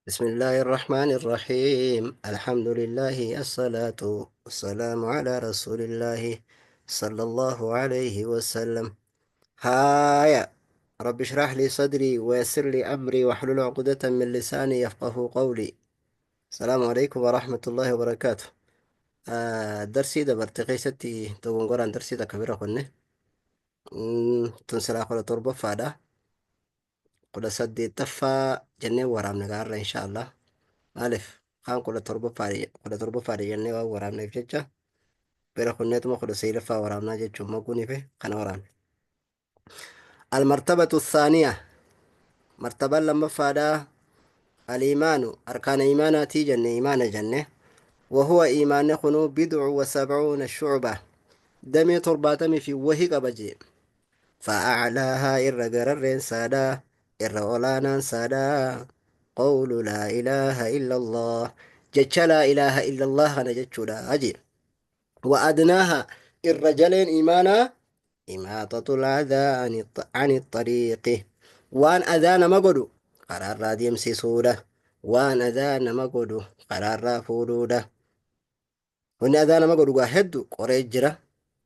بسم الله الرحمن الرحيم. الحمد لله، الصلاة والسلام على رسول الله صلى الله عليه وسلم. هايا رب اشرح لي صدري ويسر لي أمري واحلل عقدة من لساني يفقه قولي. السلام عليكم ورحمة الله وبركاته. درسي dabarte keessatti dogongoraan darsii takka bira kunne tun silaa 17ffaadha. 18ffaa jennee waraabne gaarra insha Allah. Maaliif kaan 17ffaadha jennee waan waraabneef jecha bira kunneetuma 19ffaa waraabnaa jechuun maguuniif kana waraabne. المرتبة الثانية، مرتبة lammaffaadha. الإيمان أركان إيماناتي jenne، إيمان jenne. وهو إيمان خنو بضع وسبعون شعبة، damee 70 fi wahi qaba jee. فأعلاها، irra gararreen saadhaa، irra olaanaan saadhaa، قول لا إله إلا الله، jecha لا إله إلا الله kana jechuudha aje. وأدناها، irra jaleen iimaanaa، إماطة الأذى عن الطريق، waan adaa nama godhu karaarraa deemsisuudha، waan adaa nama godhu karaarraa fuudhuudha. Wanni adaa nama godhu gaa heddu qoree jira,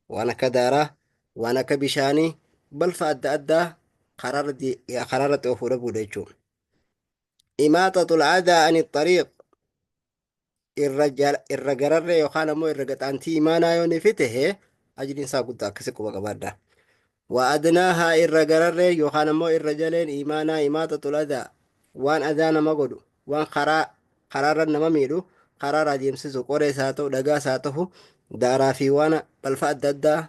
waan akka daaraa, waan akka bishaanii, balfa adda addaa karaarratti oofuu dhabuudha jechuudha. إماطة الأذى عن الطريق irra gararree yookaan ammoo irra gaxaantii imaanaa yoo ni fite ajriin isaa guddaa, akkasi quba qabaadha. وأدناها، irra gararree yookaan ammoo irra jaleen imaanaa، إماطة الأذى، waan adaa nama godhu، waan karaa karaarra nama miidhu karaarraa deemsisu, qorees haa ta'u, dhagaas haa ta'u, daaraa fi waan balfa adda addaa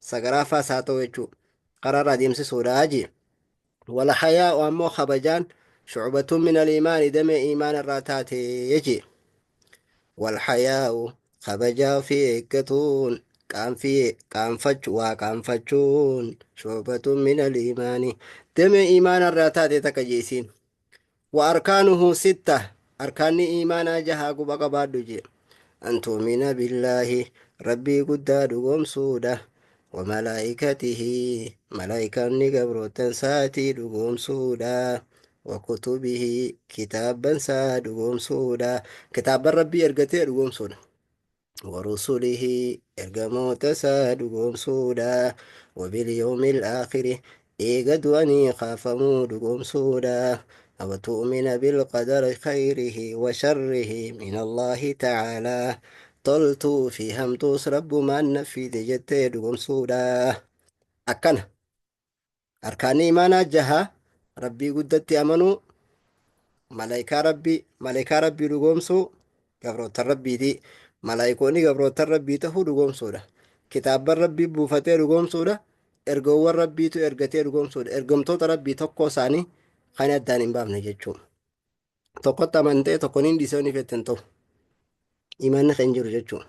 sagaraafaas haa ta'u jechuudha, karaarraa deemsisuudha jee. والحياء ammoo kabajaan، شعبة من الإيمان، damee iimaana irraa taate jee. والحياء، kabajaa fi eeggatuun، qaanfii qaanfachu waa qaanfachuun، شعبة من الإيمان، damee iimaana irraa taate takka jeesiin. وأركانه ستة، أركان إيمانا jahaa quba qabaadhu jee. أن تؤمن بالله، rabbii guddaa dhugoomsuudha، وملائكته، malaayikaanni gabrootan isaatii dhugoomsuudha، وكتبه، kitaabban isaa dhugoomsuudha، kitaabban rabbii ergatee dhugoomsuudha، ورسله، ergamoota isaa dhugoomsuudha، وباليوم الآخر، eega du'anii kaafamuu dhugoomsuudha. وتؤمن بالقدر خيره وشره من الله تعالى، toltuu fi hamtuus rabbumaan na fide jettee dhugoomsuudha. Akkana arkaanni imaanaa jaha: rabbii guddatti amanuu, malaayikaa rabbii dhugoomsuu, gabrootan rabbiiti, malaayikoonni gabrootan rabbii tahuu dhugoomsuudha, kitaabban rabbii buufatee dhugoomsuudha, ergoowwan rabbiitu ergatee dhugoomsuudha, ergamtoota rabbii tokko isaanii kan addaan hin baafne jechuudha. Tokkotti amantee tokko niin dhiisee ni fetten ta'u imaanni kan jiru jechuudha.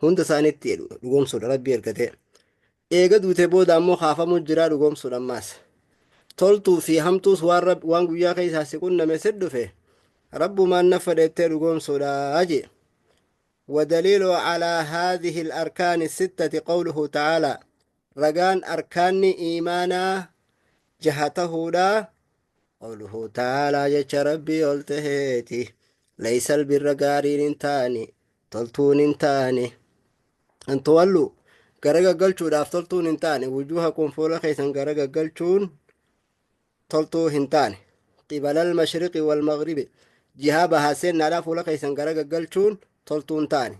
Hunda isaaniitti dhugoomsuudha rabbii ergatee. Eega duute booda ammoo kaafamuu jiraa dhugoomsuudha ammaas. Toltuu fi hamtuus waan guyyaa keessaa si qunname si dhufe rabbumaan na fedhettee dhugoomsuudha jee. ودليل على هذه الأركان الستة قوله تعالى، ragaan أركان إيمانا jaha tahuudha، قوله تعالى، jecha rabbii ol taheeti. ليس البر، gaariin hin taane، toltuun hin taane، أن تولوا، gara gaggalchuudhaaf toltuun hin taane، وجوهكم، fuula keessan gara gaggalchuun toltuu hin taane، قبل المشرق والمغرب، jihaa bahaa seennaadhaaf fuula keessan gara gaggalchuun toltuu hin taane.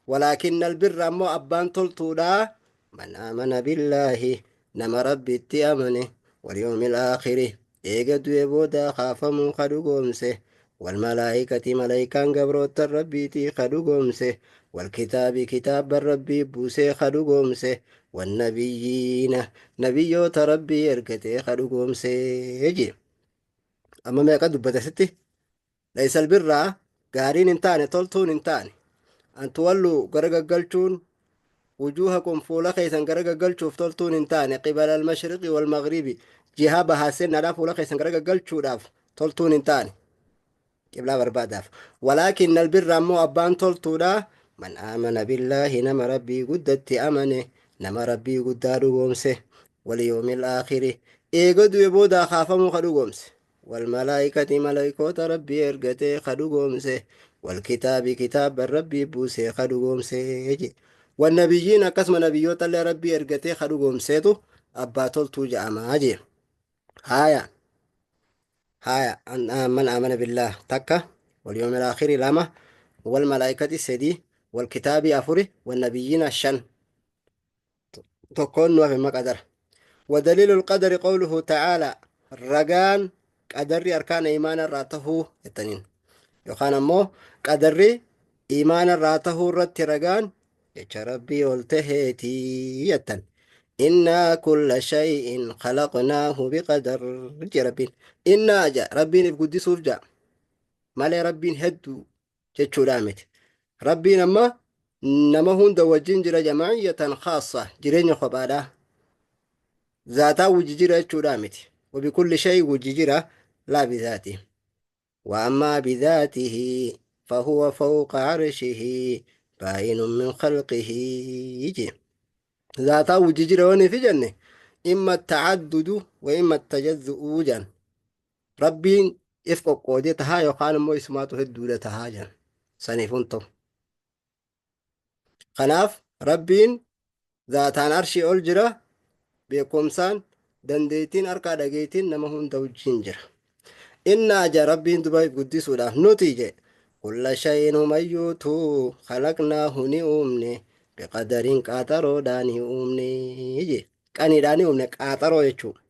ولكن البر، ammoo abbaan toltuudha، من آمن بالله، nama rabbitti amane، واليوم الآخر، eega du'e booda kaafamuu ka dhugoomse، والملائكة، malaayikaan gabroota rabbiitii ka dhugoomse، والكتاب، kitaaba rabbii buusee ka dhugoomse، والنبيين، nabiyyoota rabbii ergatee ka dhugoomse jee. Amma meeqa dubbate sitti? ليس البر، gaariin hin taane، toltuun hin taane، أن تولوا، gara gaggalchuun، وجوهكم، fuula keessan gara gaggalchuuf toltuun hin taane، قبل المشرق والمغرب، jihaa bahaa seennaadhaaf fuula keessan gara gaggalchuudhaaf toltuun hin taane qiblaa barbaadaaf. ولكن البر، ammoo abbaan toltuudha، من آمن بالله، nama rabbii guddatti amane، nama rabbii guddaa dhugoomse، واليوم الآخر، eega du'e boodaa kaafamuu ka dhugoomse. Walmalaa'ikati malaayikoota Rabbii ergatee ka dhugoomse. Walkitaabi kitaaba Rabbii buusee ka dhugoomse je. Wannabiyyiin akkasuma nabiyyoota illee Rabbii ergatee ka dhugoomseetu abbaa toltuu ja'amaa je. Haaya. Haaya. Man aamana billaah takka. Walyoomil aakhiri lama. Walmalaa'ikati sadi. Walkitaabi afuri. Wannabiyyiina shan. Tokkoon nu hafe maqadara. ودليل القدر قوله تعالى رجان قدري أركان إيمان راته التنين يوخان أمو قدري إيمان راته رت رجان ربي oltaheeti jettan. إنا كل شيء خلقناه بقدر je Rabbiin. Innaa ja Rabbiin if guddisuuf ja malee Rabbiin hedduu jechuudhaa miti. Rabbiin amma nama hunda wajjin jira jama'iyyatan khaassa jireenya kophaadhaa. Zaataa wajji jira jechuudhaa miti. وبكل شيء wajji jira لا بذاته. وأما بذاته فهو فوق عرشه بائن من خلقه je. Zaataa wajji jira waan fi jenne إما التعدد وإما التجزؤ jan. Rabbiin if qoqqoodee tahaa yookaan immoo isumaatu hedduudha tahaa jan. Saniif hun ta'u. Kanaaf Rabbiin zaataan arshii ol jira beekumsaan dandeettiin harkaa dhageettiin nama hunda wajjin jira. Innaa ja Rabbiin duba if guddisuudhaaf nuti je كل شيء humayyuutu خلقناه ni uumne بقدر qaaxaroodhaan ni uumne je. Qaniidhaan ni uumne qaaxaroo jechuudha.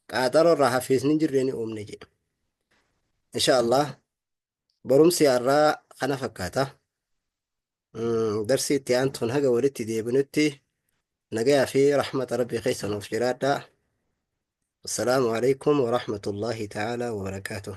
Qaaxaroo irraa hafiisni hin jirre ni uumne je. Insha Allah barumsi har'aa kana fakkaata. Darsii itti aantuun haga walitti deebinutti nagayaa fi rahmata Rabbii keessa nuuf jiraadhaa. السلام عليكم ورحمة الله تعالى وبركاته.